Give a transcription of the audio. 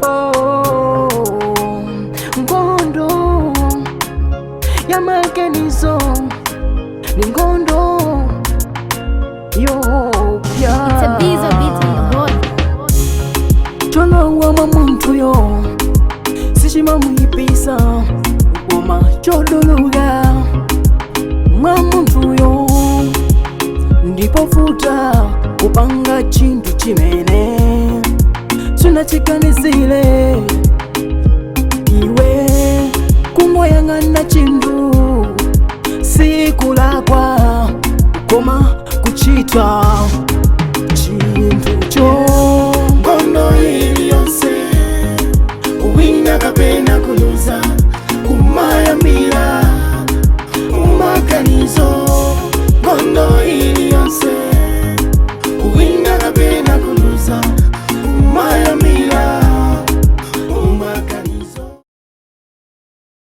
Oh, nkhondo ya maganizo ni nkhondo yoopsa. It's a Bizo beat on the board. Cholowa mwa munthuyo sichimamuyipisa, koma choduluka mwa munthuyo ndipovuta kupanga chinthu chimene sunachiganizire. Iwe kungoyang'ana chinthu sikulakwa, koma kuchita chinthucho.